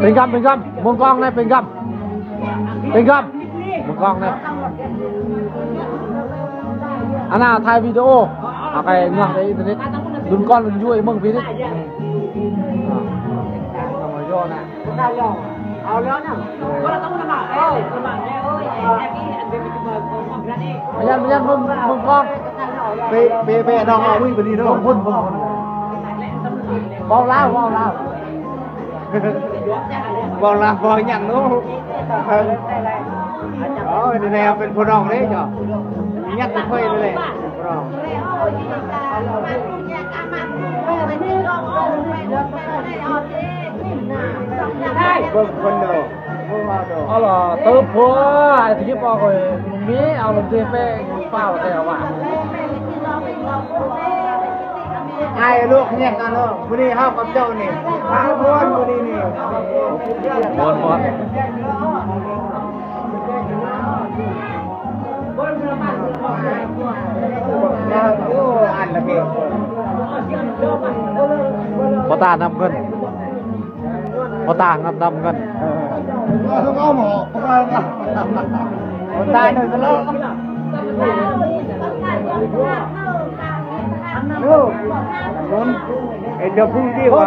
ເປັນກຳ ເປັນກຳ ເບິ່ງກ້ອງແດ່ ເປັນກຳ ເປັນກຳ ເບິ່ງກ້ອງແດ່. ອັນນ່າ ຖ່າຍວິດີໂອ ເອົາໄປເງືອກໃນອິນເຕີເນັດ ລຸ້ນກ້ອນລຸ້ນຢູ່ ເບິ່ງພີ້ນີ້. ອ່າ ເອົາມາຍໍ້ນະ. ເອົາແລ້ວນະ ພະຍານ ພະຍານ ເບິ່ງ ເບິ່ງກ້ອງ ເປ ເປ ເປ ນ້ອງເອົາມືບາດນີ້ເດີ ພຸ້ນ ພຸ້ນ ພຸ້ນ ເວົ້າລາວ ເວົ້າລາວ ເວົ້າລາວ ເວົ້າຫຍັງເນາະ. ໂອ້ຍ ນີ້ແຫຼະ ເປັນພໍ່ນ້ອງເດ້ເຈົ້າ ຍັດໃຫ້ຂ້ອຍນີ້ແຫຼະ ພໍ່ນ້ອງ. ເບິ່ງຄົນເດີ ເອົາລະ ເຕີບໂພດ ໄອ້ທີ່ບອກເອີຍ ມີເອົາລົງເທແປ້ງຟ້າວແທ້ວ່າ ອ້າຍລູກແຍກກັນເນາະ. ມື້ນີ້ເຮົາກັບເຈົ້ານີ້ ພາມ່ວນມື້ນີ້ນີ້ ມ່ວນ ມ່ວນ. ໂອ້ ອັນລະເກ ພໍ່ຕານຳເງິນ ພໍ່ຕານຳເງິນ ເອີ ພໍ່ຕານຳເງິນ ເອີ ເຈົ້າຜູ້ທີ່ວ່າ